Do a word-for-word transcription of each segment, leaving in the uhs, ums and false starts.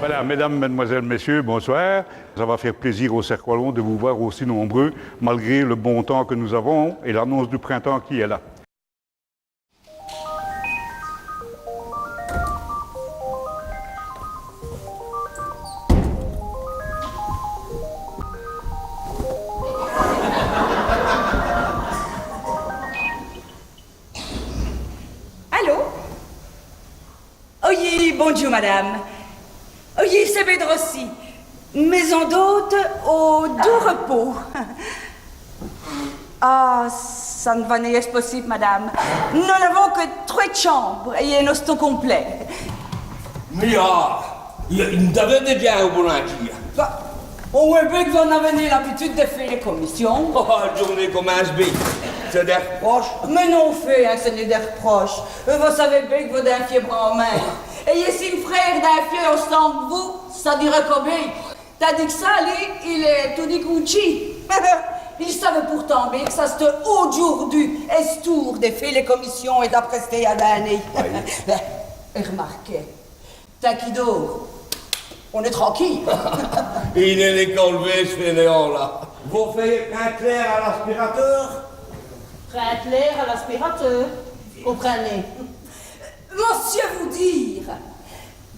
Voilà, mesdames, mesdemoiselles, messieurs, bonsoir. Ça va faire plaisir au Cercle Wallon de vous voir aussi nombreux, malgré le bon temps que nous avons et l'annonce du printemps qui est là. Allô ? Oyi, bondjoû, madame. Oyi, c'èst bén droci. Maison d'hôte au doux repos. Ah, ça n' va nén yèsse possibe, madame. Nos n'avons qui trwès tchambes èt nos-astons complèts. Mins, ah, i, i n' d'avè nén dèdja on bon-an. Bah, on wèt bén qui vos n'avez nén l'abitude di fé lès comissions. Oh, l' djoûrnéye comince bén. C'èst dès r'proches ? Mins non fét, hin, ci n'èst nén dès r'proches. Euh, vos savez bén qui vos d'vèz fé branmint. Èt si m' frére d'vèz fé ostant qu' vous, ça dîreut co bén. Tandis qu' ça, li, il èst toudi coûtchî. I savèt pourtant bén qu' ça, c'èsteut audjoûrdu, ès' toûr di fé lès comissions èt d'aprèster à dîner. Oyi. Bén, r'mârquez. Tant qu'i dôrt, on èst tranquile. Il èst co lèvé, ç' fènéant-là. Vos fèyèz prinde l'aîr à l'aspirateûr ? Prinde l'aîr à l'aspirateûr, comprinez. Mossieû vout dîre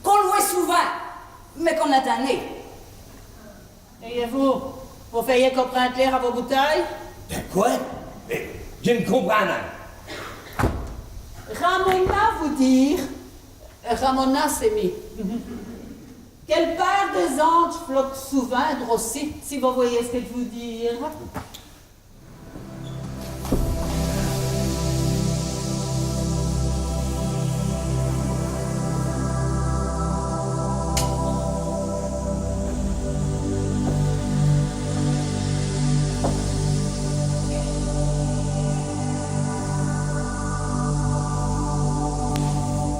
qu'on l' wèt souvint, mins qu'on n' l'intind nén. Èt vous, vos fèyèz co prinde l'aîr à vos boutèyes ? Di qwè ? Mins, dji n' comprind rén. Ramona vout dîre, Ramona, c'èst mi. Qui l' pârt dès-andjes flote souvint droci, si vos vèyèz ç' qui dj' voû dîre.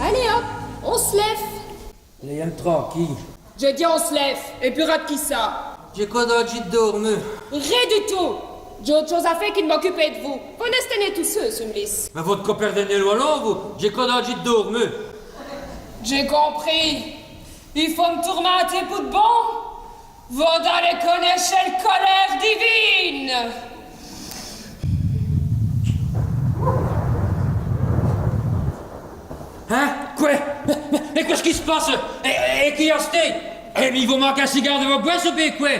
Alez hop, on s' lève. Lèyèz-m' tranquile. Dj'é dit on s' lève, èt pus rade qui ça. Dj'é co dandjî d' dôrmu. Rén du tout. Dj'é ôte tchôse à fé qui d' m'ocuper d' vous. Vos n'èstèz nén tout seû su m' lisse. Mins vos n' compèrdèz nén l' walon, vous. Dj'é co dandjî d' dôrmu. Dj'é compris. I faut m' tourminter pou d' bon. Vos d'lèz conèche l' colère divine. Hin ? Qwè ? Mins, mins, mins qu'èst-ce qui s' passe ? Èt, èt, èt qui a-st-èsté ? Èt, mins i vos manque on cigâre dins vo bwèsse ou bén qwè ?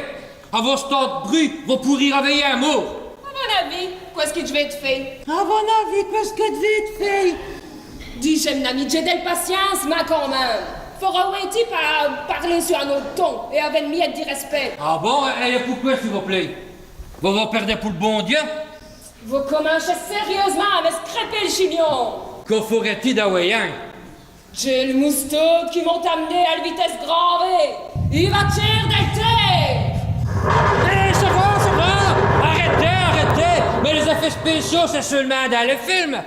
Avou ostant d' brût, vos pôrîz rèvèyî on môrt. À vo-n-avis, qu'èst-ce qui dj' vén d' fé ? À vo-n-avis, qu'èst-ce qui dj' vén d' fé ? Dijèz, m'n-ami, dj'é dèl paciyince, mins quand min.me. Faut awè wéti pa-, pârler su on-ôte ton èt avou on miète di rèspèt. Ah bon ? Èt, èt pouqwè, s'i vos plét ? Vos vos pèrdèz pou l' bon Diu ? Vos cominchèz sérieûsemint à m' scrèper l' chignon. Qwè fôrèt-i d'awè, hin ? Dj'é l' moustôde qui m'ont am'né à l' vitèsse grand V. I va tchêr dèl têre. È, ça va, ça va. Arètèz, arètèz. Mins lès-èfèts spéciaux, c'èst seûlemint dins lès films.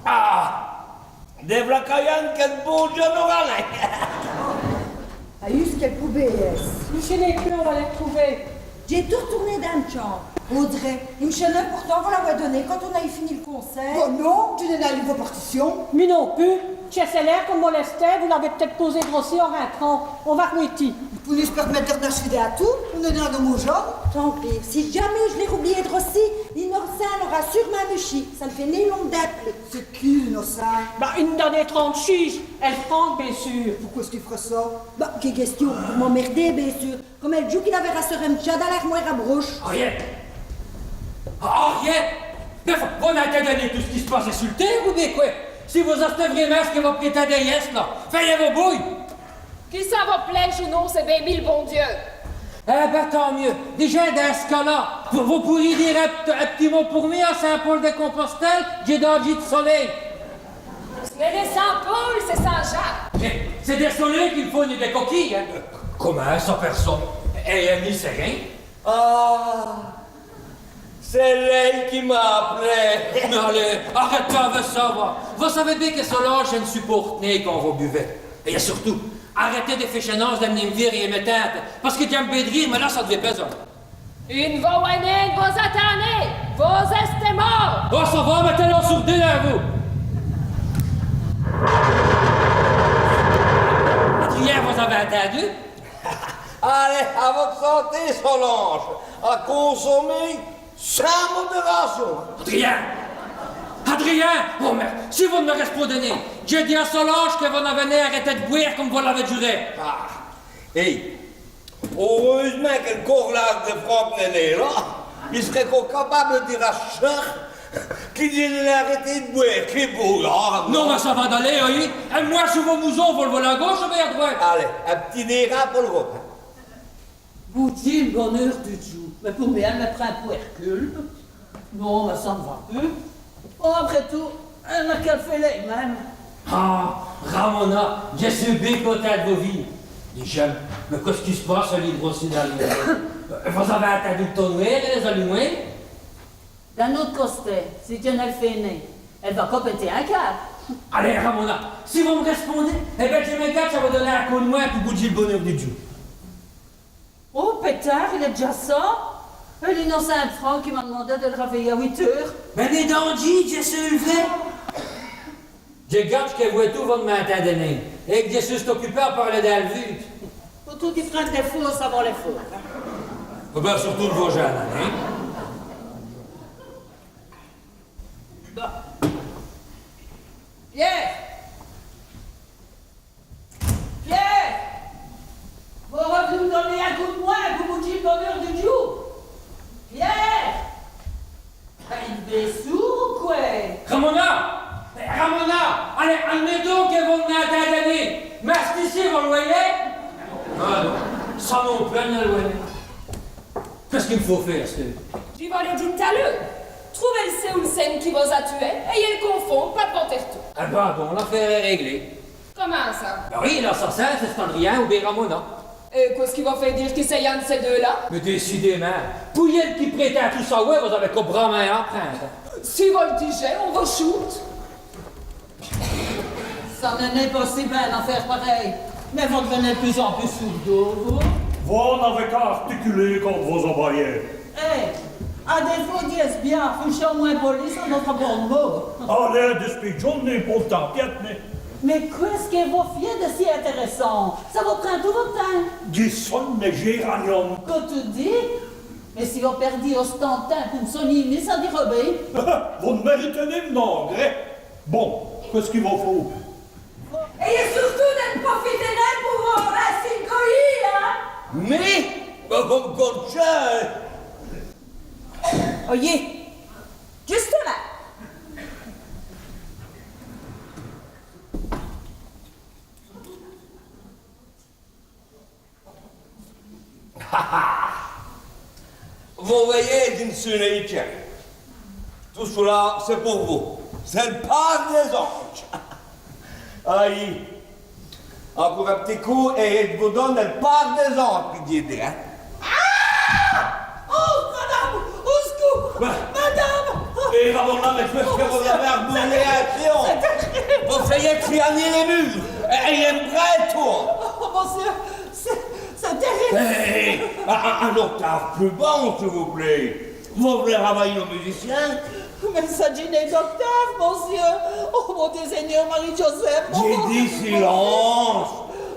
Ah ! Dès v'là-ca, qué bon Diu nos ramène ! Èyu ç' qu'èle pout bén yèsse ? Mins ci n'èst pus, on va lès r'trouver. Dj'é tout r'toûrné dins m' tchambe. Audrey, èm' chèf-d'œuvre pourtant, vos l'avèz doné quand on-a fini l' concêrt. Bon, non, dji n'é nén lî vo partition. Mi non pus. Tchèsse, c'èst l'aîr qu'on m' molèstèt, vos l'avèz putète pôsé droci en rintrant. On va r'wéti. Pou nos pèrmète di r'nèsse fidé à tout, on-èst dins nos maujones. Tant pis, si jamés dj' l'é roublyé droci, l'inossint l'aura seûremint muchî. Ça n' fét nén l'ombe d'in pli. C'èst quî, l'inossint ? Bah, ine dins lès trinte-sîs, èl Franck, bén sûr. Pouqwè èst-ce qu'i frèt ça ? Bah, qué quèstion, pou m'emmèrder, bén sûr. Come èl djoû qu'il aveut rassèré m' tchèt dins l'ârmwêre à brouches. Henriette ! Henriette ! Mins vos, vos n'ètindèz nén tout ç' qui s' passe su l' tére, ou bén qwè ? Si vos-astèz vrémint ç' qui vos prétindèz yèsse, là, fèyèz vo bouyes ! Qui ça vos plêje ou non, c'èst bén mi l' bon Diu. È bén, tant mieûs. Dijèz, dins ç' cas-là, vos, vos pôrîz dîre in, in p'tit mot pour mi à Saint-Paul-de-Compostelle, dj'é dandjî d' solêye. Ç' n'èst nén Saint-Paul, c'èst Saint-Jacques. C'èst, c'èst dès solêyes qu'i faut, nén dès coquîyes, hin. Comint ça, pèrsone ? Èt, èt mi, c'èst rén ? Ah, c'èst lèye qui m'a ap'lé. Mins alez, arètèz avou ça, va. Vos savèz bén qui Solange, èle n' supôrte nén quand vos buvèz. Èt surtout, Arètez d' fé chènance dè m' vîr èyèt mès tintes, pace qui dj'in.me bén d' rîre, mins là, ça d'vint pèsant. I n' va wè nén qu' vos-atindez, vos-èstez mwârt. Oh, ça va, mètez l' sourdine, vous. Adrien, vos-avez ètindu ? Alèz, à vosse santé, Solange, à consomer sans modération. Adrien ! Adrien ! Oh, mins si vos n' mè rèspondez nén, dj'é dit à Solange qui vos n'avez nén arèté d' bwêre come vos l'avez djuré. Ah. Hé, eûreûsemint qui l' corlâsse dè Franck n'èst nén là, i s'reut co capâbe dè dîre à s' seûr qui dji l'é arèté d' bwêre, qui bourâre. Non, mins ça va d'aler, oyi. Èt mwins, su vo mouson, vos l' v'lez à gauche ou bén à drwète ? Alèz, in p'tit dêrin po l' route. Boudjî l' bone eûre du djoû. Mins po mi, èle mi prind po Hercule. Non, mins ça n' va pus. Bon, après tout, èle n'a qu'à l' fé lèye-min.me. Ah, Ramona, dji seû bén contint d' vos vîr. Dijèz, mins qu'èst-ce qui s' passe, li, droci dins l' maîson ? Vos-avez ètindu l' tonwêre èt lès-alumwins ? D'in ôte costè, si dji n' lès fé nén, èle va co pèter in câbe. Alèz, Ramona, si vos m' rèspondez, èh bén, dji m' gadje à vos doner in côp d' mwin po boudjî l' bone eûre du djoû. Oh, pètârd, il èst dèdja ça ? Èt l'inocint Franck qui m'a d'mandè dè l' ravèyî à wit eûres. Mins nén dandjî, dji seû lèvé. Dji gadje qui vos tous vos n' m'ètindez nén, èt qui dji seû ocupé à pârler dins l' vûde. Faut toudi prinde dès fôsses avant lès fôtes. Èh bén, surtout l' vôjin, hin ? Bon. Pierre ! Pierre ! Vos r'v'loz m' doner in côp d' mwin po boudjî l' bone eûre du djoû ? Pierre ! Bén, il èst soûrd ou qwè ? Ramona ! Ramona ! Alèz, admètons qui vos n' m'ètindez nén. Mins ç'-ci, vos l' vèyez ? Ah non, ça non pus, dji n' èl vwè nén. Qu'èst-ce qu'i m' faut fé, asteûre ? Dji vos l'é dit t't-à l'eûre. Trouvez l' sèwoume sène qui vos-a tuwé, èyèt l' confondre pa-d'vant tèrtous. Èh bén, bon, l'afêre èst réglée. Comint ça ? Bén oyi, l'assassin, c'è-st-Adrien oubén Ramona. Èt qu'èst-ce qui vos fét dîre qui c'èst yun d' cès deûs-là ? Mins décidémint, pou yène qui prétind tout sawè, vos-avez co bråmint à prinde. Si vos l' dijez, on vos choûte. Ça n'èst nén possibe, ène afêre parèye. Mins vos d'vènez d' pus en pus sourdou, vous. Vos n'avez qu'a articuler quand vos abayez. Hé, à dèfaut d'yèsse bia, fouchèz au mwins poli, ça n' f'ra pont d' mau. Alèz, dispêtchoz, n'èst nén pont tant piède, mins... Mins qu'èst-ce qui vos fiez d' si intèrèssant ? Ça vos prind tout vo timps. Dji sogne mès jéraniums. Come toudi. Mins si vos pèrdîz ostant d' timps pou m' sognî, mi, ça dîreut bén. Vos n' mèritez nén m'n-angrès. Bon, qu'èst-ce qu'i vos faut ? Èt surtout, dè n' profiter nén pou vos r'lèyî, hin ? Mi ? Bén, vos m' conèchèz. Oyi. Justumint. Vos vèyez, dji n' seû nén inquièt. Tout çoula, c'èst pou vous. C'èst l' pârt dès andjes. Ayi. Incore in p'tit côp, èt dji vos done l' pârt dès andjes, qui dj' di, hin. Ah ! Oh, madame, au secours ! Madame ! Èt Ramona, mins qu'èst-ce qui vos-avez à bouler insi ? Vos fèyez trianer lès mûrs. Èt, èt in brètot. Oh, monsieur, c'èst, c'èst tèribe. Hé, hé, hé, à, à, à one octave pus bas, s'i vous plét. Vos v'lez ravèyî au musicyin ? Mins ça, dji n'é nén d'octave, monsieur. Oh, mon Dieu Seigneur, Marie-Joseph. Dj'é dit silence.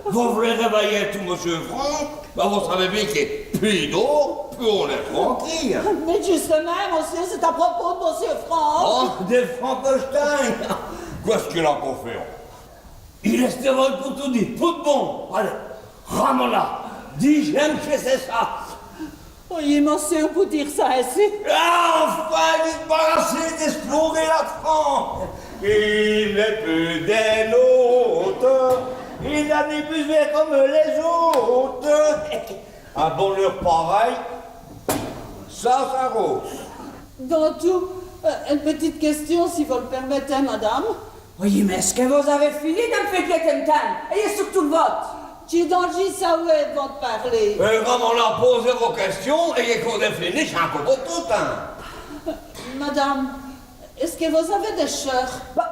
Vos v'lez ravèyî tout Monsieur Franck ? Bén, vos savez bén qui pus d'ô, pus on-èst tranquile. Mins justumint, monsieur, c'èst à propos d' Monsieur Franck. Oh, dè Frankenstein. Qu'èst-ce qu'il a pou fé ? Il èst èvôye pou toudi, pou d' bon. Alèz, Ramona, dijèz-m' qui c'èst ça. Oyi, monsieur, pou dîre ça insi. Ah, enfin, disparaîtez, displourez la France. Il n'est plus des nôtres. Il n'a ni besoin comme les autres. À bonne heure parèye, ça s'arrose. Dans tout, euh, ène pètite quèstion, si vos l' pèrmètez, madame. Oyi, mins èst-ce qui vos-avez fini dè m' fé guèter m' timps ? Èyèt surtout l' vôte. Dj'é dandjî sawè vos-pârler. Euh, Ramona, posez vos quèstions èyèt qu'on-z-è finisse in côp pou totes, hin. Madame, èst-ce qui vos-avez dès cheûrs ? Bén,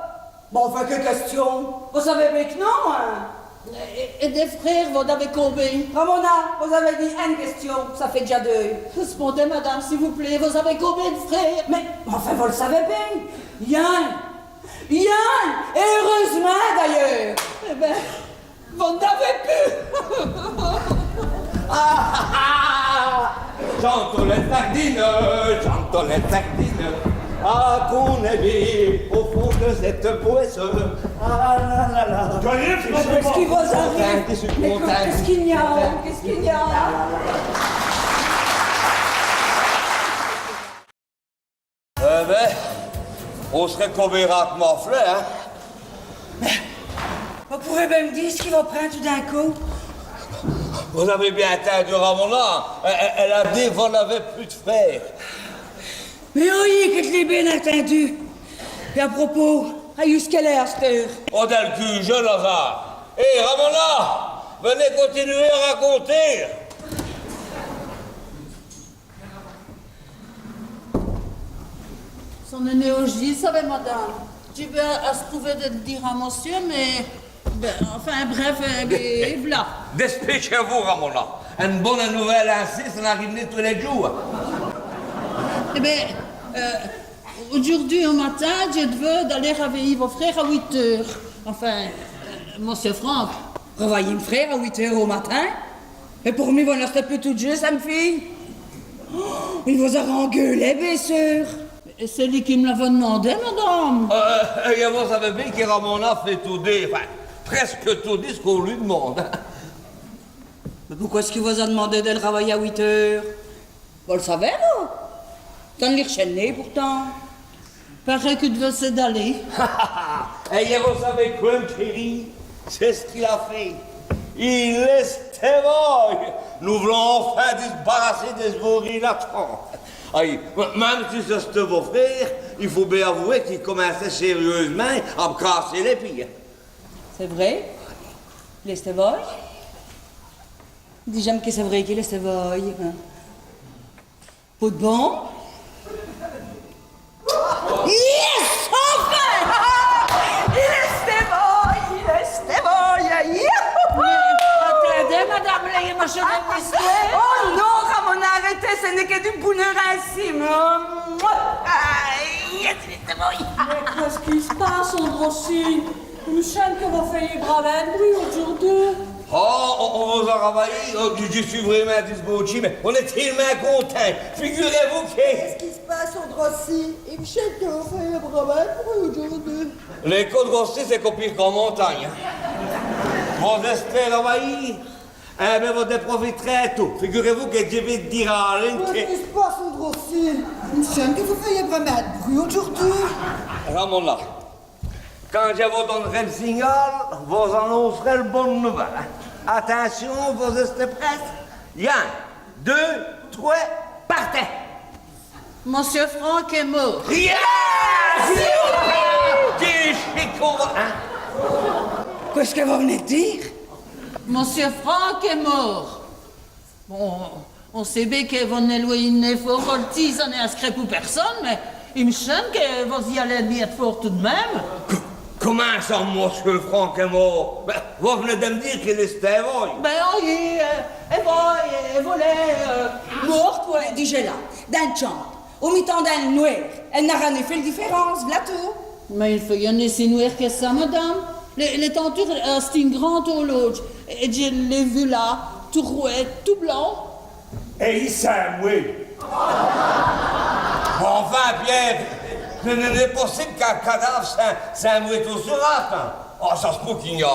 bén, enfin, qué quèstion ? Vos savez bén qui non, hin. Èt, èt dès frére, vos-in-avèz combén ? Ramona, vos-avèz dit ène quèstion, ça fét dèdja deûs. Rèspondèz, madame, s'i vos plét, vos-in-avèz combén dès frére ? Mins, enfin, vos l' savèz bén. Yun. Yun. Èt eûreûsemint, d'ayeûrs. Èt bén, vos-in-avèz pus. Ah, ah, ah. J'entends les sardines, j'entends les sardines. Ah, qu'on est bien au fond de cette boîte. Ah, là, là, là. Qu'est-ce qui vous arrive ? Mais qu'est-ce qu'il y a ? Qu'est-ce qu'il y a ? Eh bén, on s'recouvre à moflèt, hin ? Vos p'lèz bén m' dîre ç' qui vos prind tout d'in côp ? Vos-avez bén ètindu Ramona ? Èle, èle, èle a dit vos-avez pus d' frére. Mins oyi, qui dj' l'é bén ètindu. Èt à propos, jusqu'èle èst asteûre ? Oh, dèl cûr, Lazare. Hé, Ramona, v'nèz continuwer à raconter. C'èst nén-aujî, savèz, madame. Dji vén asprouver dè l' dîre à mossieû, mins, bén, enfin, bref, euh, bén, v'la. Dèspétchèz-vous, Ramona. Ène boune nouvèle insi, ça n'arive nén tous lès djoûs. Èt bén, euh, audjoûrdu au matin, dji d'veu d'aler rèvèyî vo frére à wit eûres. Enfin, euh, mossieû Franck. Rèvèyî m' frére à wit eûres au matin ? Èt pour mi, vos n'astèz pus toute jusse, hin, m' fîye ? Oh, i vos-a r'gueûlé, bén seûr. Èt c'èst li qui m' l'avè d'mandé, madame. Euh, euh, èt vos savèz bén qui Ramona fét toudi, enfin, presque toudi ç' qu'on lî d'mande. Mins pouqwè èst-ce qu'i vos-a d'mandé dè l' rèvèyî à wit eûres ? Vos l' savèz, vos ? Ça n' lî r'chène nén, pourtant. Parèt qu'i d'vèt s'èdaler. Èt vos savèz qwè, m' chérie, c'èst ç' qu'il a fét. Il èst èvôye. Nos v'lans enfin disbarasser dè ç' vôrî-là. Ayi, min.me si c'èst vo frére, i faut bén avouwer qu'i comince sérieûsemint à m' casser lès pîds. C'èst vré ? Il èst èvôye ? Dijans qui c'èst vré qu'il èst èvôye, hin. Pou d' bon ? Yes, enfin ! Il èst èvôye, il èst èvôye, youhou ! Mins atindèz, madame, lèyèz-m' achèver m'n-istwêre. Oh non, Ramona, arètèz, ç' n'èst qu' du boneûr insi, mins... Ayi, yes, il èst èvôye. Mins qu'èst-ce qui s' passe, on drôle ci ? I m' chène qui vos fèyèz bran.mint d' brût audjoûrdu. Oh, on, on vos-a rèvèyî, oh, dji, dji so vraîmint disbautchî, mins on èst télemint contints. Figurèz-vous qui... Qu'èst-ce qui s' passe, on drôle ci ? I m' chène qui vos fèyèz bran.mint d' brût audjoûrdu. Lès côps drôles ci, c'èst co pîre qu'in montagne, hin. Vos-èstèz rèvèyî ? Èt bén, vos-è profit'rèz tous. Figurèz-vous qui dji vén d' dîre à Aline qui... Qu'èst-ce qui s' passe, on drôle ci ? I m' chène qui vos fèyèz vraîmint d' brût audjoûrdu. Ramona. Quand dji vos don'rè l' signal, vos anonc'rèz l' boune nouvèle, hin. Atincion, vos-èstèz prèsse ? Yun, deûs, trwès, partèz ! Monsieur Franck èst mwârt. Yes ! Qu'èst-ce qu'on va, hin ? Qu'èst-ce qui vos v'nèz d' dîre ? Monsieur Franck èst mwârt. Bon, on sét bén qui vos n'èlwèyîz nén fôrt voltî, ça n'èst in s'crèt pou pèrsone, mins i m' chène qui vos-î alèz mieute fôrt tout d' min.me. Co-, comint ça, Monsieur Franck èst mwârt ? Bén, vos v'nèz d' mi dîre qu'il èst èvôye. Bén oyi, euh, èvôye, èvôye, euh, mwârt, qwè. Dijèz-la, dins l' tchambe, au mitan dins l' nwêr, èle n'âra nén fét l' difèrance, v'la tout. Mins i n' fét nén si nwêr qui ça, madame. Lès, lès tintures, euh, èstît grand-ôlodje. Èt dji l'é vu la, tout rwèd, tout blanc. Èt i sint mwés. Mins enfin, Pierre, ç' n'èst nén possibe qu'in cadâve sint, sint mwés tot s' rate, hin. Oh, ça s' pout qu'i-n-a,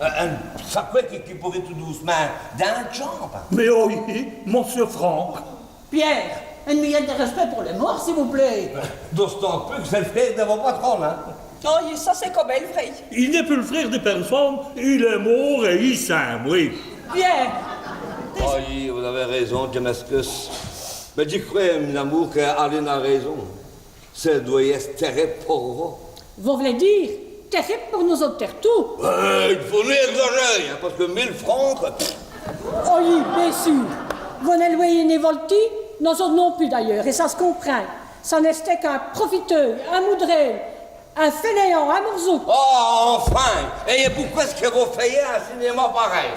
euh, in sacwè qui, qui coûrt tout doûcemint dins l' tchambe. Mins oyi, Monsieur Franck. Pierre, in miète di rèspèt pou lès mwârts, s'i vos plét. D'ostant pus qu' c'èst l' frére di vo patrone, hin. Oh, ça, c'èst co bèle, vré. I n'èst pus l' frére di pèrsone, il èst mwârt èt i sint mwés. Pierre. Oyi, vos-avez réson, dji m'èscuse. Mins dji crwè, m'n-amoûr, qu'Aline a réson. Ça dwèt yèsse tèribe pou vos. Vos v'lèz dîre tèribe pou nos-ôtes tèrtous ? Èh, i faut nén ègzajèrer, hin, pace qui mile francs... Oyi, bén seûr. Vos n'èlwèyîz nén voltî, nos-ôtes non pus d'ayeûrs, èt ça s' comprind. Ça n'èsteut qu'in profiteû, in moudré. In fènéant, in, Mourzou ? Oh, enfin ! Èt poqwè èst-ce qui vos fèyez in cinéma parèy ?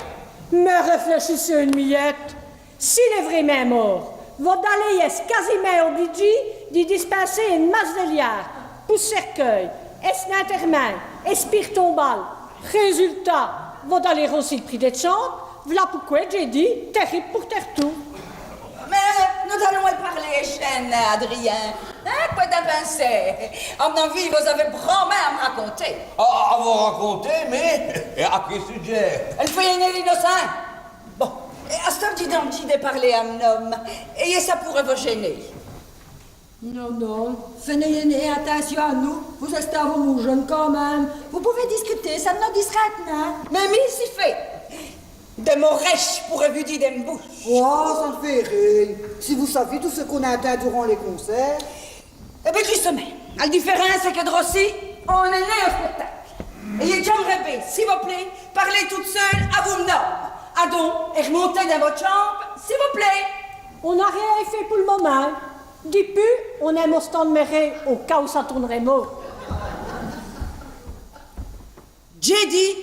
Mins rèflèchissez ène miyète. S'il èst vrémint mårt, vos dalez yèsse quâsimint oblidjî di dispinser ène masse di liârds pou s' cèrcûy, èt s'n-intèremint, èt s' pîre tombale. Résultat, vos dalez rossî l' pris dès tchambes, v'la pouqwè dj'é dit tèrîbe pou tèrtous. Mins nos-alons è pârler, chène Adrien. Hin, qwè d'in pinsez ? A m'n-avis, vos-avez branmint a m' raconter. A, a vos raconter, mins a qué sudjèt ? Ène fèye ènèt l'inocint. Bon, èt asteûre, dji d'è pârler a m'n-ome. Èt ça poreut vos jèner. Non, non, fèyez atincion a nous, vos-èstez avou nos djins quand min.me. Vos p'lèz discûter, ça n' nos disrète nin. Mins mi, si fét. Dès mots rèches poreut vos dîre dins m' bouche. Oh, ça n' fét rén. Si vos savîz tout ç' qu'on-a ètindu durant lès concêrts. Èt bén, djustumint, l' difèrince, c'èst qu' droci, on-èst nin au spèctacle. Èt dj'in.m'reu bén, s'i vos plét, pârler toute seûle avou m'n-ome. Adon, èrmontez dins vosse tchambe, s'i vos plét. On n'a rén fét pou l' momint. Dipus, on-èst mostant d'mèrer au cas où ça toûrnereut mau. Dj'é dit,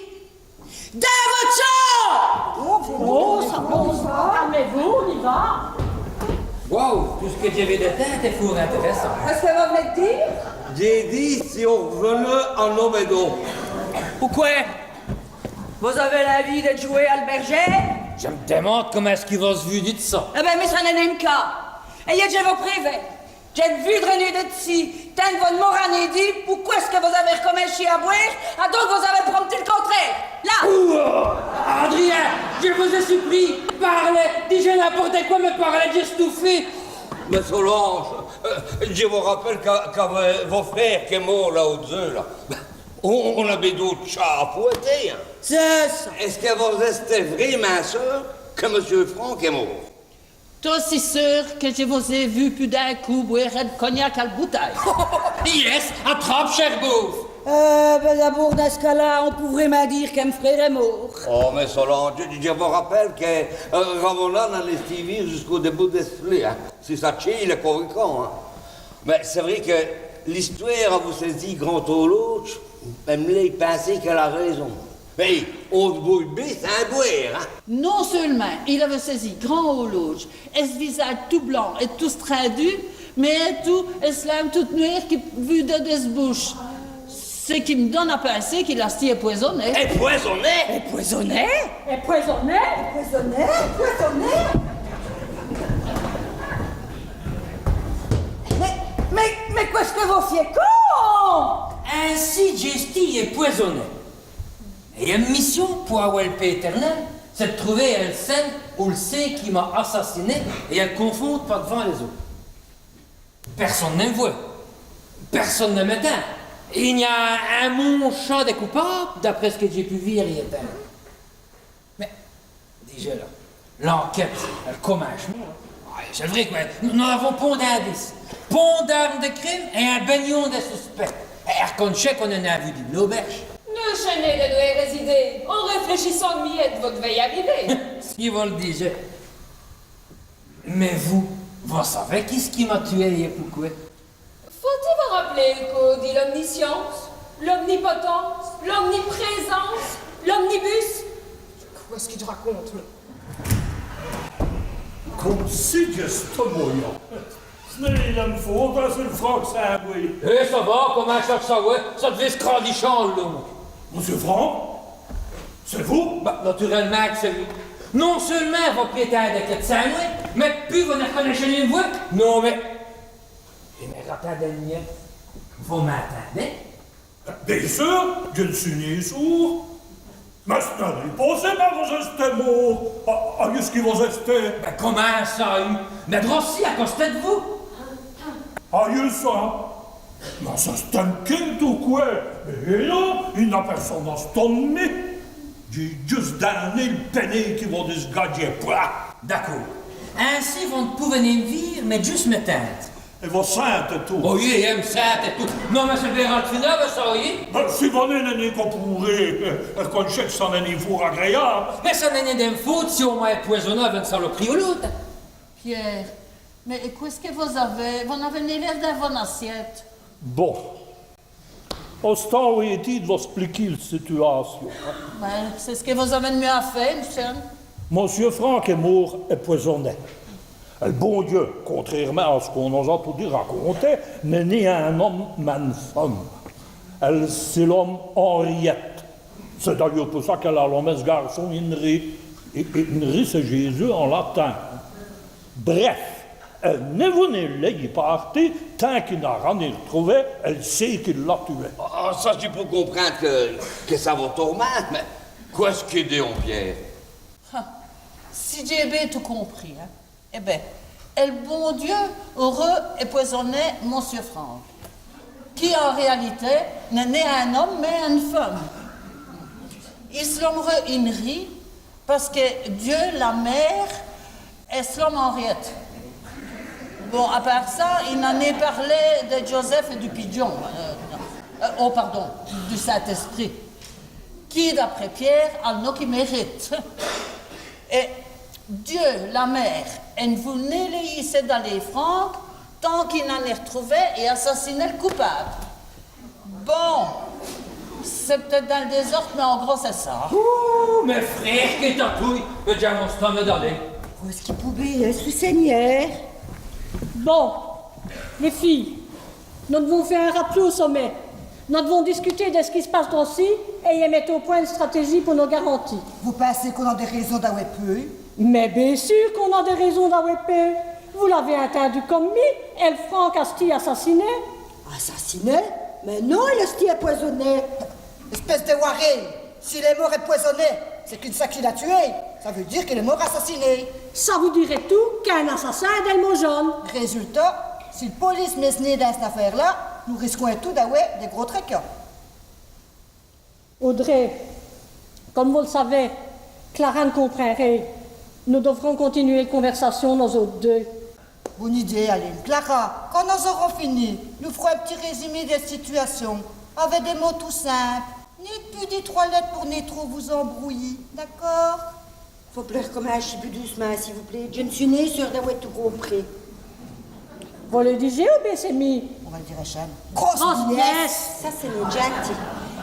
dins vosse tchambe ! Oh, ça va, ça va. Calmez-vous, on y va. Waouh, tout ç' qui dj'é vèyou d'ètinre èst fwért intèrèssant. Qwè ç' qui vos v'nez d' dîre ? Dj'é dit, si on r'v'neut à nos maisons. Pouqwè ? Vos-avez l'èvîye di djouwer al bèrjêre ? Dji m' dimande comint èst-ce qui vos vos dites ça. Èt bén, mins ça n'èst nin l' cas. Èt dji vos prévin, dji n' voudrè nin èdde ici, tant qu' vos n' m'ôrez nin dit pouqwè èst-ce qui vos-avez r'cominchî à bwêre, adon qu' vos-avez prometu l' contrêre. Là ! Ouh, Adrien, dji vos-è suplie, pârlez, dijez n'importe qwè, mins pârlez, dj'èstoufe. Mins Solange, euh, dji vos rapèle qu'a, qu'a vo frére qu'èst mårt là au-d'zeûr, là. On, on-a bén d'ôtes tchats à fouèter, hin. C'èst ça. Èst-ce qui vos-èstez vrémint seûr qui Monsieû Franck èst mårt ? Ossi seûr qui dji vos-é vu pus d'in côp bwêre ène cognac al boutèye. Yes, atrape, chèr beauf. Euh, bén d'abôrd, dins ç' cas-là, on pout vrémint dîre qu'èm frére èst mårt. Oh, mins Solange, dji, dji vos rapèle qui, euh, Ramona n'a nin stî vîr jusqu'au dèbout dè s' lét, hin. Si ça tchét, il èst co vikant, hin. Mins c'èst vré qui l'istwêre avou sès-îs grands-ôlodjes, èm lèy pinser qu'èle a réson. Mins on s' bouye bén sins bwêre, hin. Non seûlemint il aveut sès-îs grands-ôlodjes, èt s' visadje tout blanc èt tout strindu, mins ètout, èt s' linve toute nwêre qui vûdeut dè s' bouche. Ç' qui m' done à pinser qu'il a stî èpwèzoné. Èpwèzoné ? Èpwèzoné ? Èpwèzoné ? Èpwèzoné ? Mins, mins, mins qwè ç' qui vos fèyez come ? Insi dj'é stî èpwèzoné. Èt m' mission pou awè l' pé ètèrnèl, c'èst d' trouver èl sint ou l' sint qui m'a assassiné èt èl confondre pa-d'vant lès-ôtes. Pèrsone n'è m' vwèt. Pèrsone ni m' ètind. I gn-a in moncha dè coupâbes, d'après ç' qui dj'é p'lu vîr èt ètinde. Mins, dijèz, là, l'enquête, èle cominche mau, hin. Ây, c'èst vré, qwè. Nos, nos n'avons pont d'indices, pont d'arme dè crime èt in bègnon dè suspècts. Èt, èt come ça, on n'ènn' a nin vu d'ine aubèrje. N'èchez nin dè nos-èz-îdéyes, en réfléchissant, miyète, vos d'vèz ariver. Si vos l' dijèz. Mins vos, vos savèz quî ç' qui m'a tuwé èt pouqwè ? Faut-i vos rap'ler èl côp di l'omniscience, l'omnipotence, l'omniprésence, l'omnibus ? Qwè ç' qu'i raconte, li ? Come si dj'èsteu moyant. Ç' n'èst nin d' m' faute, hin, si l' Franck s'a èbouwé. Ê, ça va, comint ça s' sawè, ça d'vèt èsse Crandichan, l'ome. Monsieû Franck ? C'èst vous ? Bah, naturèlemint qu' c'èst mi. Non seûlemint vos prétindèz qu'èle s'a èbouwé, mins pus vos n' r'conèchèz nin m' vwès. Non, mins, mins ratindèz, vos m'ètindèz ? Bén seûr, dji n' seû nin soûrd. Mins ç' n'èst nin possibe, hin, vos-èstèz mårt. Ây, ç' qui vos-èstèz. Mins comint ça, ây ? Mins droci, à costé d' vous. Ây, ça. Mins ça, c'è-st-ène quinte ou qwè ? Mins non, i gn-a pèrsone à s' tone. Dj'é djusse d'vin.né l' pèné qui vos disgadjèz, pwin. D'acôrd. Insi, vos n' p'lèz nin m' vîr, mins djusse m' ètinde. Èt vos sintèz tout. Oyi, èm sinte èt tout. Non, mins c'èst bén rade fina, ça, oyi. Bén, si vos n'ènèz nin co pôré, euh, èl conchèt, ça n'èst nin fôrt agrèyâbe. Mins ça n'èst nin dè m' faute si on m'a èpwèzoné avou ène salop'rîye ou l'ôte. Pierre, mins qwè ç' qui vos-avez ? Vos n'avèz nin l'êr d'vin.ne vos-assiètes. Bon. Ostant, vos-èstîz d' vos èspliquî l' situwâcion. Bén, c'èst ç' qui vos-avez d' mia à fé, mossieû. Mossieû Franck èst môrt èpwèsoné. Èl bon Diu, contrairemint à ç' qu'on-z-a todi raconté, n'èst nén in-ome, mins ène feume. Èle si lome Henriette. C'èst d'ayeûrs pou ça qu'èle a lomé s' gârçon Inri. É, é Inri, c'èst Jésus è latin. Bref, èle ni vout nén l' lèyî pârti tant qu'i n'a nén r'trouvé èl cén qui l'a tuwé. Ah, ça, dji pou comprinde qui, qui ça vos tourminte, mins qwè ç' qu'i dit, on Piêre ? Ah, si dj'é bén tout compris, hin. Èt bén, èl bon Diu âreut èpwèsoné mossieû Franck, qui, en réalité, n'èst nén in-ome, mins ène feume. I s' lom'reut Inri, pace qui Diu, la mére, èle s' lome Henriette. Bon, à pârt ça, i n'a nén pârlé di Joseph èt du pidjon. Euh, euh, oh, pardon, du Saint-Esprit. Qui, d'après Piêre, a l' no qu'i mérite. Èt Diu, la mére, èle n' vout nén lèyî daler Franck tant qu'i n'a nén r'trouvé èt assassiné l' coupâbe. Bon, c'èst p't-ète dins l' dèzôrde, mins en gros, c'èst ça. Ouh, mès frêres, qué tatouye, mins dj'in.me ostant daler. Èyu ç' qu'i pout bén yèsse, Seigneur ? Bon, lès fîyes, nos d'vons fé in rapèl au sommet. Nos d'vons discuter di ç' qui s' passe droci èt mète au pwint ène stratéjîye pou nos garanti. Vos pinsez qu'on-a dès réjons d'awè peû ? Mins bén sûr qu'on-a dès réjons d'awè peû. Vos l'avez ètindu come mi, èl Franck a stî assassiné. Assassiné ? Mins non, il a stî èpwèsoné. Èspèce d'èwaré, s'il èst môrt èpwèsoné, c'èst qu'ène saquî l'a tuwé. Ça vout dîre qu'il èst môrt assassiné. Ça vout dîre ètout qu'in-assassin èst dins l' maujone. Résultat, si l' police mèt s' nez dins c't-afêre-là, nos risquons ètout d'awè dès gros tracas. Audrey, come vos l' savez, Clara n' comprind rén. Nos d'vrons continuwer l' convèrsâcion, nos-ôtes deûs. Bone idéye, Aline. Clara, quand nos-ôrons fini, nos f'rons in p'tit résimé dèl situwâcion, avè dès mots tout simpes. Nén pus di trwès lètes pou nén trop vos-embrouyî, d'acôrd ? Faut-il r'cominchî pus doûcemint, s'i vous plét ? Dji n' seû nén seûre d'awè tout compris. Vos l' dijez ou bén c'èst mi ? On va l' dîre èchène. Grosse nièce ! Ça, c'èst nén djinti.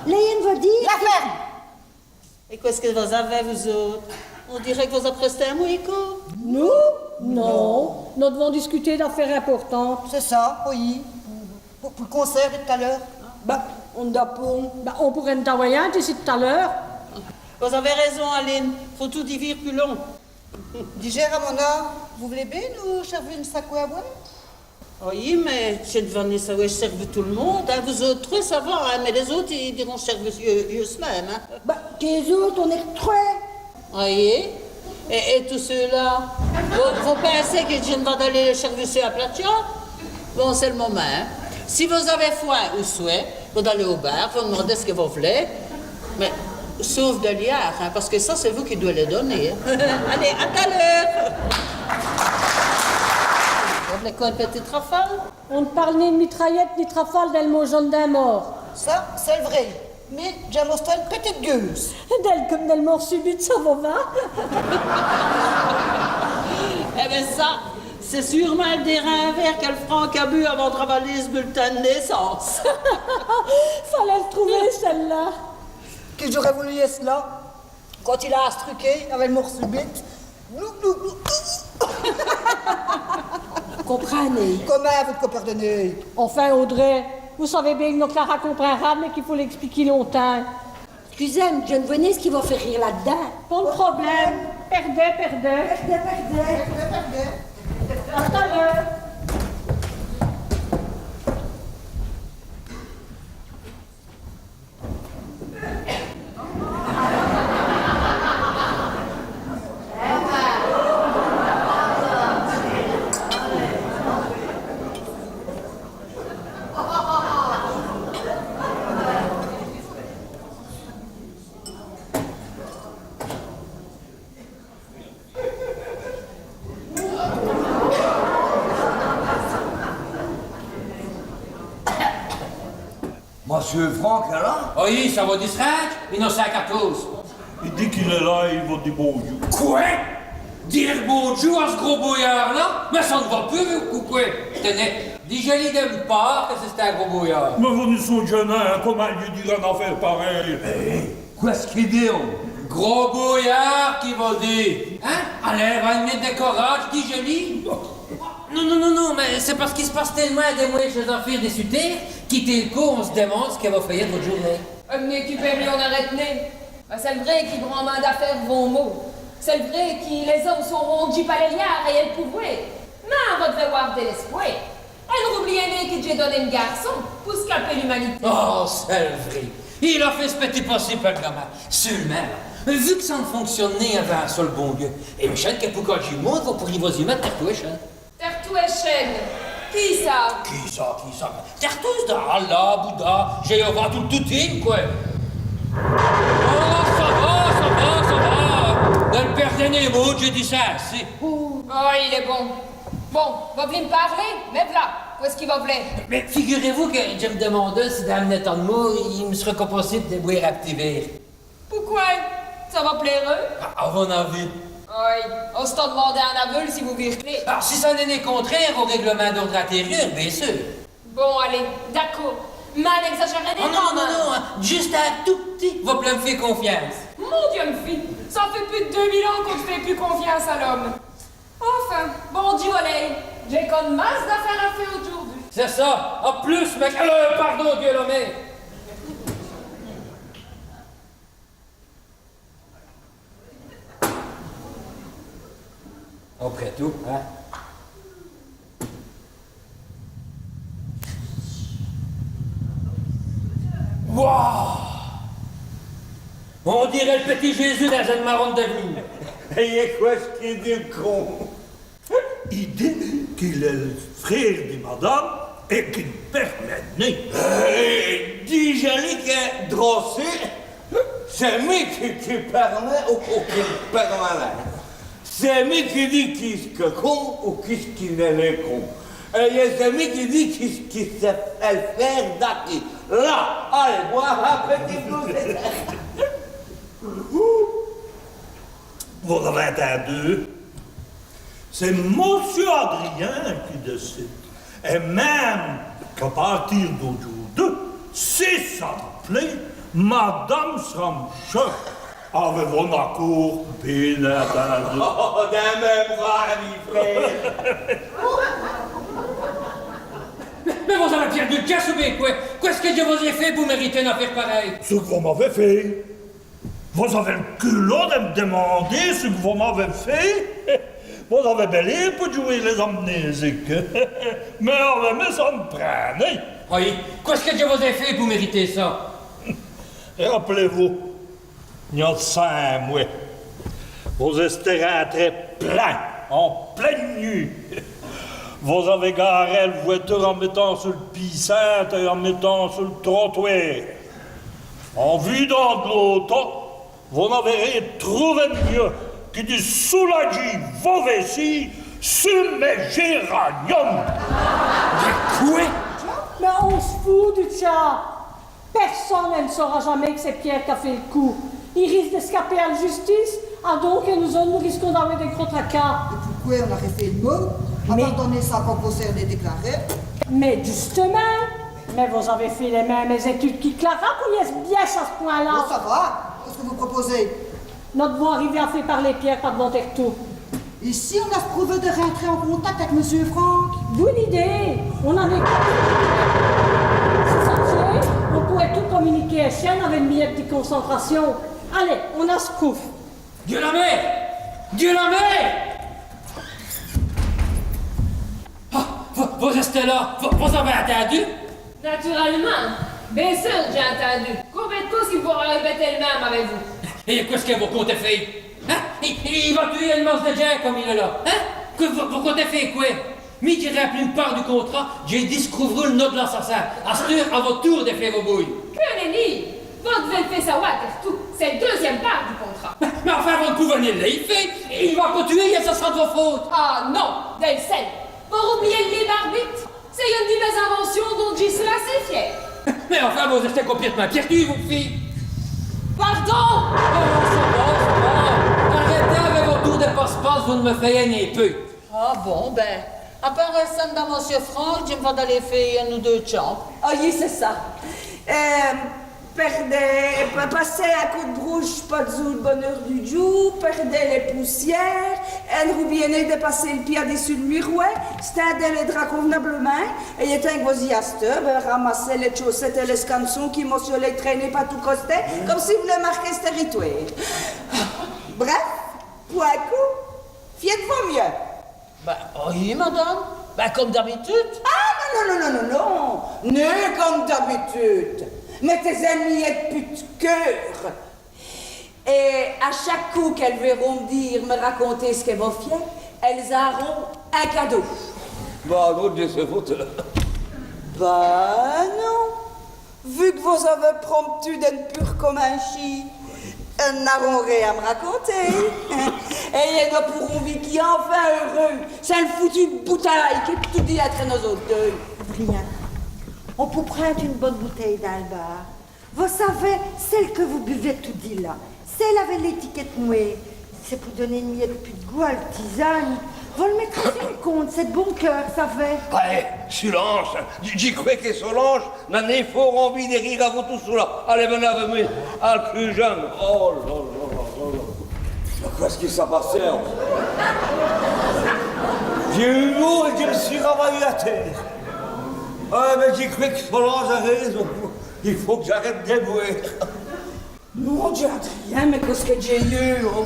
Lèyèz-m' vos dîre... La fèrme ! Èt qwè ç' qui vos-avez, vos-ôtes ? On dîreut qu' vos-aprèstez in mwés côp. Nous ? Non. Nos d'vons discuter d'afêres importantes. C'èst ça, oyi. Pou, pou l' concêrt di t't-à l'eûre. Bah, on n'a pont. Bah, on pôreut èndawayer in d'ci t't-à l'eûre. Vos-avez réjon, Aline. Faut toudi vîr pus lon. Dijèz, Ramona, vos v'lez bén nos chèrvu ène saqwè à bwâre ? Oyi, mins dji n' va nén sawè chèrvu tout l' monde, hin. Vos-ôtes trwès, ça va, hin, mins lès-ôtes, i d'ront chèrvu yeûs-minmes, hin. Bah, qu'èst-ce qu'on èst trwès ? Oyi. Èt, èt tous cès-là, vos, vos pinsez qui dji n' va nén daler chèrvu à Platia ? Bon, c'èst l' momint, hin. Si vos-avez fwin ou swè, vos dalez au bar, vos d'mandez ç' qui vos v'lez, mins sauf dès liârds, hin, pace qui ça, c'èst vous qui d'wèt lès doner, hin. Alèz, à t't-à l'eûre. Vos v'lez qwè, ène pètite rafale ? On n' pâle nén d' mitrayète ni d' rafale dins l' maujone d'in mort. Ça, c'èst l' vré. Mins dj'in.me ostant ène pètite gueûse. Dèl, come dèl mort subite, ça vos va ? Èt bén ça, c'èst seûremint l' dêrin vêre qu'èl Franck a bu avant d' ravaler s' bultin d' nèssance. Faleut l' trouver, cèle-là. Qui dj'âreu v'lu yèsse là, quand il a astruké avou l' mort subite. Vos comprindez ? Comint vos comprindez ? Enfin, Audrey, vos savez bén qui no Clara comprindra, mins qu'i faut lî èspliquer longtimps. Èscusez-m', dji n' vwè nén ç' qui vos fét rîre là-d'dins. Pont d' problème. Pèrdez, pèrdez. Pèrdez, pèrdez. Pèrdez, pèrdez. À t't-à l'eûre. Mossieû Franck èst là ? Oyi, ça vos dit rén, i n'a cénq-quatôze. I dit qu'il èst là èt i vos dit bondjoû. Qwè ? Dîre bondjoû à ç' gros bouyârd-là ? Mins ça n' va pus, vos, ou qwè ? Tènez, Dijèz-li dè m' pârt qui c'è-st-in gros bouyârd. Mins vos n' sondjèz nin, comint lyi dîre ène afêre parèye ? Hé, qwè ç' qu'i dit, on ? Gros bouyârd, qui vos dit. Hin ? Alèz, va, ène miète dè corâdje, dijèz-li. Non, non, non, non, mins c'èst pace qu'i s' passe télemint dè mwêchès afêres dè sutêr, qui tèlquî on s' dimande ç' qui vos fèyèz dè vosse djoûrnéye. Èm' n'èquî pus mia, on arète nén. Mins c'èst l' vré qui branmint d'afêres vont mau. C'èst l' vré qui lès-omes sont rondjîs pa lès liârds èyèt l' pouvwêr. Mins vos d'vèz wâr dè l'èspwêr. Èt n' roubliyèz nén qui dj'é d'né m' gârçon pou scapér l'umanité. Oh, c'èst l' vré. Il a fêt s' pètit possibe, l' gamin. Seûlemint, vu qu' ça n' fonctioné nén avou in seûl bon Dieu, èm' chène qui pou candjî l' monde, vos pôrîz vos-î mète tèrtous èt chène. Tèrtous èt chène ? Qui ça ? Qui ça, qui ça ? Tèrtous, d'Allah, Bouddha, Jéhovah, tout, tout, tout, qwè. Oh, ça va, ça va, ça va. Dji n' pèrdè nén mès mots, dj'é dit ça, c'èst... Oh, il èst bon. Bon, vos v'lèz m' pârler ? Mins v'la, qwè ç' qui vos v'lèz ? Mins figurèz-vous qui dji m' dimandeu si dins m' éta d' mau, i m' sèreut possibe dè bwêre in p'tit vêre. Pouqwè ? Ça vos plêreut ? À, à vo-n-avis. Oyi, ostant d'mander à in aveûle s'i vwèt vîr clér. Ah, si ça n'èst nén contrére au règlemint d'ôrde intérieûr, bén seûr. Bon, alèz, d'acôrd. Mins n'ègzajèrèz nén quand min.me. Oh non, non, non, hin, djusse in tout p'tit, vos p'lèz m' fé confiyance. Mon Dieu, m' fî, ça fêt pus d' deûs mile ans qu'on n' fêt pus confiyance à l'ome. Enfin, bon, dji vos lèye, dj'é co 'ne masse d'afêres à fé audjoûrdu. C'èst ça, à pus, mins, euh, pardon, Dieu la mère. Après tout, hin. Waouh ! On dîreut l' pètit Jésus dins ène marone dè v'nî. Èt qwè ç' qu'i dit, l' con ? I dit qu'il èst l' frére di madame èt qu'i n' pèrmèt nén. Euh, dijèz-li qui droci, c'èst mi qui, qui pèrmèt ou, ou qui n' pèrmèt nén. C'èst mi qui dit qui ç' qu'èst con ou qui ç' qui n'èst nén con. Èt c'èst mi qui dit qui ç' qui s' fêt fé d'akî. Là, alèz, vwèyez, pètit bout. Vos-avez ètindu ? C'èst Monsieû Adrien qui dècide. Èt min.me qu'à pârti d'audjoûrdu, si ça vos plét, madame s'ra m' chèf, avou vo-n-acôrd, bén ètindu. Oh, dins mès bras, mi frére. Mins, mins vos-avez pièrdu l' tièsse ou bén qwè ? Qwè ç' qui dj' vos é fét pou mèriter ène afêre parèye ? Ç' qui vos m'avez fét. Vos-avez l' culot dè m' dimander ç' qui vos m'avez fét ? Vos-avez bèl ér pou djouwer lès-amnésiques. Mins avou mi, ça n' prind nén. Oyi, qwè ç' qui dj' vos é fét pou mèriter ça ? Rapèlez-vous, i-gn-a cénq mwès, vos èstez rintré plin, an plin.ne nût. Vos-avez garé l' vwèture an mètant su l' pîsinte èt an mètant su l' trotwêr. An vidant d' l'ôto, vos n'avez rén trouvé d' mieûs qui di souladjî vos vècîyes su mès géraniums. Mins qwè ? Mins on s' fout du tchat. Pèrsone ni sâra jamés qui c'èst Piêre qu'a fét l' coûp. I risque dè scaper à l' justice, adon nos-ôtes nos risquons d'aveûr dès gros tracas. Èt pouqwè on-a r'fét l' mau ? Mins... Adon, ça, ça n' vos concèrne nén, dèclarez. Mins djustumint, mins vos-avez fét lès min.mes ètudes qui Clara pou yèsse bièsse à ç' pwint-la. Bon, ça va. Qu'èst-ce qui vos propôsez ? Nos d'vons ariver à fé pârler Piêre pa-d'vant tèrtous. Èt si on-a prouvé dè rintrer an contacte avou Monsieû Franck ? Boune idéye. On-a nén... Si ça tchént, on pout tout cominiquer èchène avou ène miète di concentrâcion. Alèz, on-a s' coûp. Dieu la mère ! Dieu la mère ! Ah, vos, vos-èstez là, vos, vos-avez ètindu ? Naturèlemint. Bén seûr, dj'é ètindu. Combén d' côps qu'i vos r'rèpètî l' min.me avou vous ? Èt qwè ç' qui vos comptez fé ? Hin ? I, i va tûwer ène masse dè djins come il èst là. Hin ? Qwè vos, vos comptez fé qwè ? Mi, dj'é rimpli m' pârt du contrat, dj'é discouvru l' nom d' l'assassin. Asteûre, à vo toûr dè fé vo bouyî. Qué nèni ! Vos d'vèz l' fé sawè à tèrtous, c'èst l' deûzyinme pârt du contrat. Mins, mins enfin, vos n' pouvèz nén l' lèyî fé, i va co tûwer, èt ça s'ra d' vo faute. Ah non, dèl sène. Vos roubliyèz l' libre arbitre ? C'è-st-ène di mès-invencsions dont dji seû assez fiére. Mins enfin, vos-èstez complètemint pièrdu, vos, fîye. Pardon ! Oh, ça va, ça va. Arètez avou vo toûr dè passe-passe, vos n' mi fèyèz nén peû. Ah bon, bén, A pârt èssenn' da Monsieû Franck, dji m' va daler fé in ou deûs tchamps. Oyi, c'èst ça. Euh, pèrdez, pa-, passez in côp d' brouche pa-d'zous l' boneûr du djoû, pèrdez lès poussiêres, èt n' roubliyez nén di passer l' pia dissus l' mirwèr, stindez lès draps conv'nablemint, èt ètinds qu' vos-î astoz, bin, ramassez lès tchaussètes èt lès scançons qui Monsieû lèye trène pa tous costés, come si vos v'lîz marquer s' tèritwêre. Bref, po in côp, fièz d' vos mieus. Bin, oyi, madame. Bin, come d'abitude. Ah, non, non, non, non, non, non. Nén come d'abitude. Mètez-èz-ène miète pus d' keûr. Èt a chaque côp qu'èles vèront m' dîre, m' raconter ç' qui vos fièz, èles-âront in cadau. Bin non, dji sé foutu. Bin non. Vu qu' vos-avez prometu di n' pus r'cominchî, èles n'âront rén a m' raconter. Èt èles n' pouront viker enfin eûreûses. C'èst ène foutûwe boutèye qui toudis èntre nos-ôtes deûs. Adrien, on pout prinde ène bone boutèye dins l' bar. Vos savez, cèle qui vos buvez toudis la, cèle avou l'ètikète nwâre, c'èst po doner ène miète pus d' goût al tisane. Vos l' mètrez su l' compte, c'èst d' bon keûr, savez. Alez, Solange, dji, dji crwè qui Solange n'a nén fôrt invîye di rîre avou tout ça la. Alez, v'nez avou mi, al cûjène. Oh là là là là là. Mins qwè ç' qui s'a passé, in ? Dj'é yeû mau èt dji m' su ravayu a têre. Ah, mins dji crwè qui Solange a réson. I faut qu' dj'arète di bwâre. Mon Dieu, Adrien, mins qwè ç' qui dj'é yeû, oh ?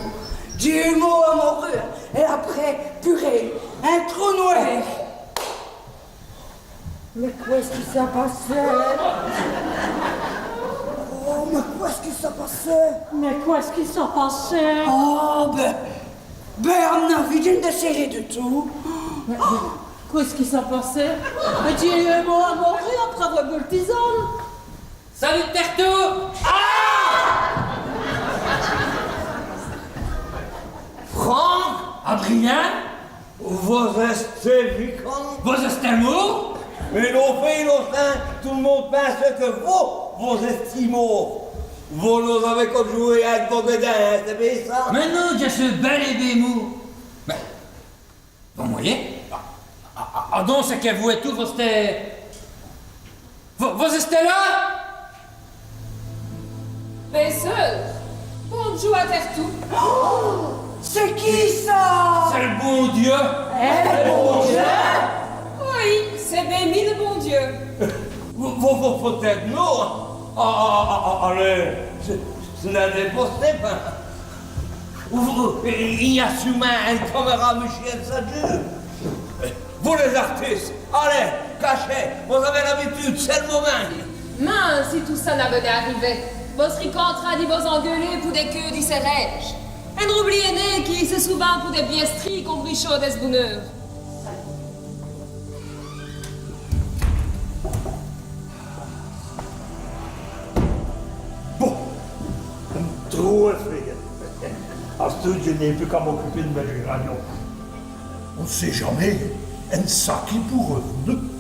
Dj'é yeû mau a moru, èt après, purée, in trou nwâr. Mins qwè ç' qui s'a passé ? Oh, mins qwè ç' qui s'a passé ? Mins qwè ç' qui s'a passé ? Oh, bin, bin, a m'n-avis, dji n' sé rén du tout. Mins, mins qwè ç' qui s'a passé ? Mins dj'é yeû mau a moru après awè bu l' tisane. Salut tèrtous ! Ah ! Franck, Adrien, vos-èstez vikant ? Vos-èstez mort ? Mins non fét, inocint, tout l' monde pinse qui vos, vos-èstez mort. Vos nos-avez co djouwé avou vos gèdins, c'èst bén ça ? Mins non, dji seû bèl èt bén mort. Mins Bon, vos vèyez ? A, a, a, adon, c'èst qui vos-ôtes, vos-èstez, vos, vos-èstez la ? Bén seûr, bondjoû a tèrtous. Oh, c'èst qui ça ? C'èst l' bon Dieu. Èh, l' bon Dieu ? Oyi, c'èst bén mi l' bon Dieu. Vos, vos, vos fèyez, non ? A, a, a, a, alèz, c'èst, c'èst nén possibe. Vos, vos, i gn-a sûr'mint ène camèra, mouchî, ène sadje. Vos lès-ârtisses, alèz, cachèz, vos-avez l'abitude, c'èst l' momint. Mins si tout ça n'aveut nén arivé, vos s'rîz co in trin di vos-engueuler pou dès queûs di cèrèdje. Èt n' roubliyez nén qui c'èst souvint pou dès bièstrîyes qu'on brichot dès boneûrs. Bon, in trô èst fét. Asteûre, dji n'é pus qu'a m'ocupî di mès géraniums. On n' sét jamés, ène saquî pou r'v'nu.